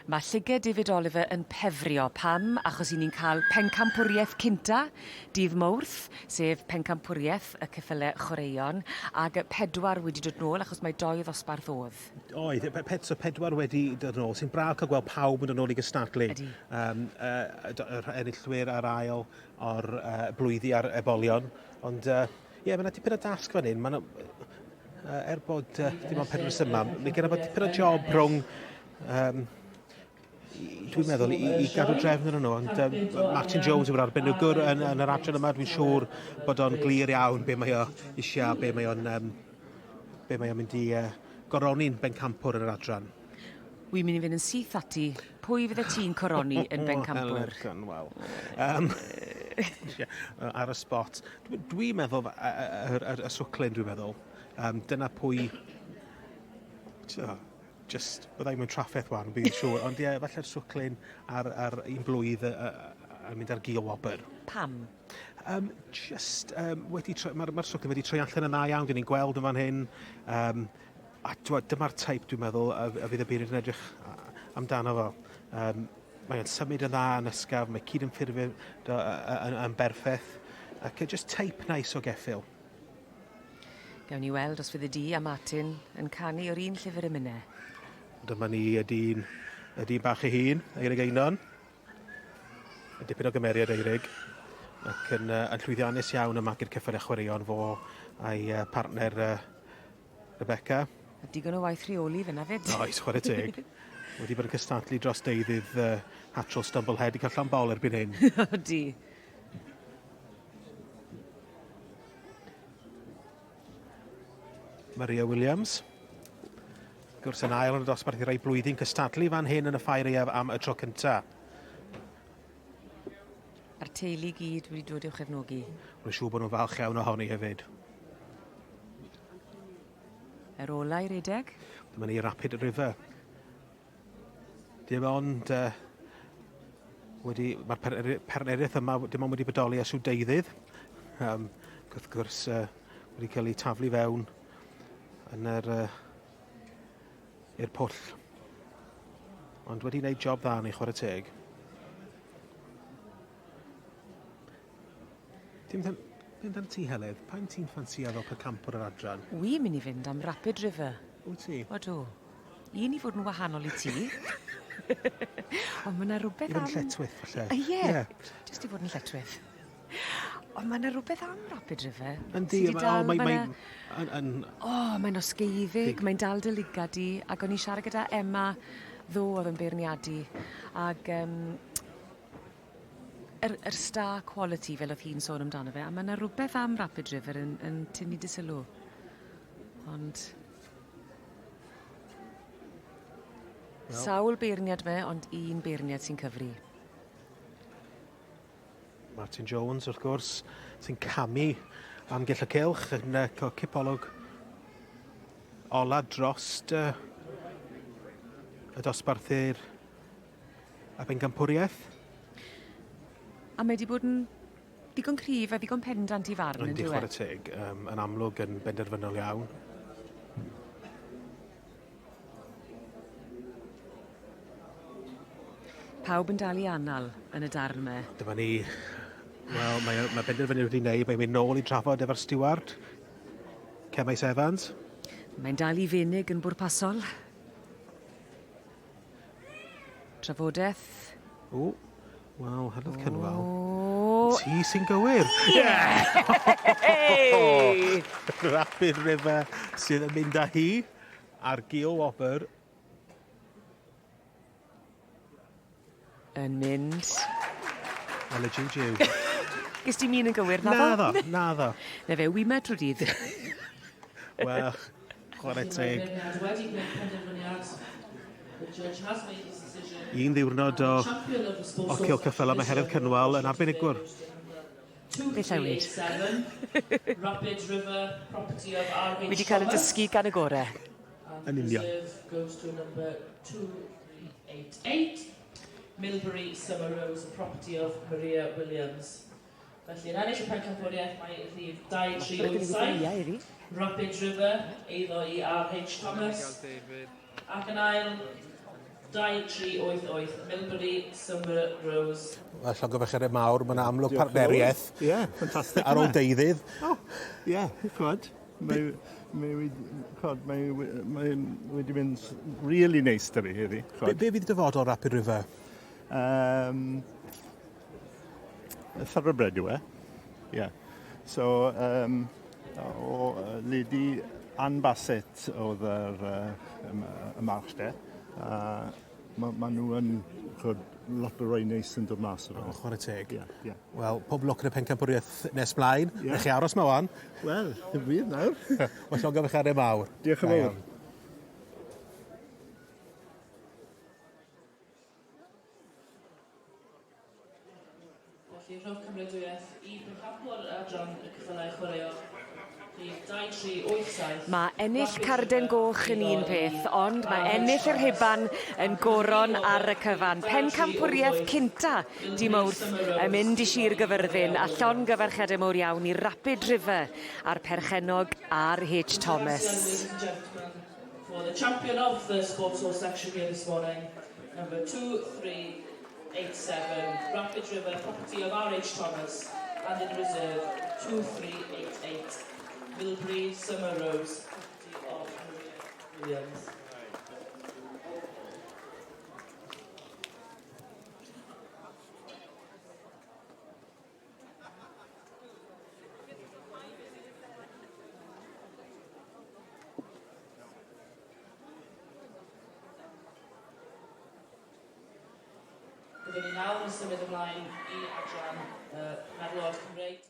Mae llyged David Oliver yn pefrio. Pam? Achos 'yn ni'n ca'l pencampwrieth cynta dydd Mowrth, sef pencampwrieth y ceffyle chwaraeon, ag yy pedwar wedi dod nôl achos mae doi ddosbarth o'dd. Oedd, pe- pet, so pedwar wedi dod nôl, sy'n braf cael gweld pawb yn dod nôl i gystadlu. Ydi. Um, uh, yr enillwyr a'r ail o'r uh, blwyddi a'r ebolion. Ond ie, uh, yeah, mae yna dipyn o dasg fan hyn. Mae yna, uh, er bod uh, dim ond pedwar yma, mae gen i bod dipyn o job rhwng um, dwi'n meddwl, i, i gadw drefn yn nhw, ond um, Martin Jones yw'r arbenigwr yn, yn yr adran yma, dwi'n siŵr bod o'n glir iawn be mae o eisiau, be mae o'n, um, be mae o'n mynd i uh, goroni'n bencampwr yn yr adran. Wi'n mynd i fynd yn syth ati. Pwy fydde ti'n coroni yn bencampwr? Wel, um, ar y spot. Dwi'n dwi meddwl, y, y, y, y swclyn dwi'n meddwl, um, dyna pwy... Just, byddai mewn trafferth wan, bydd siŵr. Ond ie, falle'r swclyn ar, ar un blwydd a, a, a mynd ar gil wobr. Pam? Um, just, um, wedi troi, mae'r ma swclyn wedi troi allan yn dda iawn, dyn ni'n gweld yn fan hyn. Um, a dyma'r teip dwi'n meddwl a, a fydd y beirniad yn edrych amdano fo. Um, mae o'n symud yn dda yn ysgafn, mae cyd yn ffurfio yn, yn berffaith. Ac just teip nice o geffyl. Gawn ni weld os fyddi di a Martin yn canu o'r un llyfr emynau. Dyma ni y dyn, y dyn bach ei hun, Eirig Einon. Y dipyn o gymeriad Eirig. Ac yn, uh, yn llwyddiannus iawn yma gyda'r cyffelydd chwaraeon fo a'i uh, partner uh, Rebecca. A digon o waith rheoli fyna fyd. Oes, chwarae teg. Wedi bod yn cystadlu dros deuddydd uh, Hatrol Stumblehead i cael llan bol erbyn hyn. Ydy. Maria Williams. Gwrs yn ail yn y dosbarth i rai blwyddyn cystadlu fan hyn yn y ffair aeaf am y tro cynta. A'r teulu gyd wedi dod i'w chefnogi. Rwy'n siŵr bod nhw'n falch iawn ohoni hefyd. Yr ola i redeg. Dyma ni Rapid River. Dim ond uh, wedi, mae'r partneriaeth yma dim ond wedi bodoli ers rhyw deuddydd. Um, wrth gwrs, uh, wedi cael ei taflu fewn yn yr, uh, i'r pwll. Ond wedi gwneud job dda yn ei chwarae teg. Dim tan, dim tan ti, Heledd, pa un ti'n ffansio fel pencampwr yr adran? Wi'n mynd i fynd am Rapid River. Wyt ti? Odw. Un i fod yn wahanol i ti. Ond mae yna rhywbeth am... I fod yn lletchwith, falle. Ie, yeah. Just i fod yn lletchwith. Ond mae yna rhywbeth am Rapid River. Yndi, mae... Mae... Mae... Yn... O, mae'n osgeiddig, mae'n dal dy ligad di, ac o'n i'n siarad gyda Emma ddo oedd yn beirniadu, ac um, yr, yr star quality fel o'dd hi'n sôn amdano fe a ma' 'na rwbeth am Rapid River yn yn tynnu dy sylw. Ond... Wel. Sawl beirniad 'ma ond un beirniad sy'n cyfri. Martin Jones wrth gwrs sy'n camu am gyll y cylch yn uh, cael cipolwg ola drost uh, y dosbarthu'r A bencampwriaeth. A mae 'di bod yn ddigon cryf a ddigon pendant i farn on'd yw e? Yndi chware teg yym yn amlwg yn benderfynol iawn. Pawb yn dal i anal yn y darn 'ma. Dyma ni. Wel mae o mae benderfyniad wedi wneud mae'n mynd nôl i drafod efo'r stiward. Cemaes Evans. Mae'n dal i fenig yn bwrpasol. Trafodeth. O, wel, Heledd Cynwal. Ti sy'n gywir. Ie! Rapid River sydd yn mynd â hi ar Gil Wobr. Yn mynd. Wel, y jiw jiw. Ges ti min yn gywir, naddo? Naddo, naddo. Na fe, wyma trwy dydd. Wel, Chwarae teg. Un ddiwrnod o ocil cyffel am Heledd Cynwal yn arbenigwr. Beth awyd. Wedi cael y dysgu gan y gore. Yn union. Milbury Summer Rose, a property of Maria Williams. Felly, yn ennill y pencampwriaeth mae rhif 2387, Rapid River, eiddo i RH Thomas, ac yn ail, 2388, Milbury Summer Rose. Wel, llongyfarchiadau mawr, mae yna amlwg Diolch yn fawr. partneriaeth Ie, ffantastig. ar ôl deuddydd. O, ie, chwod. Mae, chod, mae wedi mynd really neis da fi heddi. Be fydd dyfodol Rapid River? Thoroughbred yw e. Ie. Yeah. So, o Lady Anne Bassett oedd y march de. Ma nhw yn, chod, lot o rai neis yn dod mas o'r O, chwarae teg. Ie, ie. Wel, pob lwc yn y pencampwriaeth nes mlaen. Ie. Yeah. chi aros ma wan. Wel, fydd nawr. Wel, llongyfarchiadau mawr. Diolch yn Da fawr. iawn. Felly rhowch cymeradwyaeth i bencampwr adran y ceffylau chwaraeon. Rhif 2387. Mae ennill carden goch yn un peth, ond mae ennill yr rhuban yn goron ar y cyfan. Pencampwriaeth cynta di Mawrth yn mynd i Sir Gyfyrddin a llongyfarchiadau mowr iawn i Rapid River a'r perchennog R.H. Thomas. Ladies and gentlemen, for the champion of the sports horse section here this morning, number 2387, Rapid River, property of R.H. Thomas, and in reserve 2388, Milbury Summer Rose, property of Maria Williams. Byddwn ni nawr yn symud ymlaen i adran merlod Cymreig.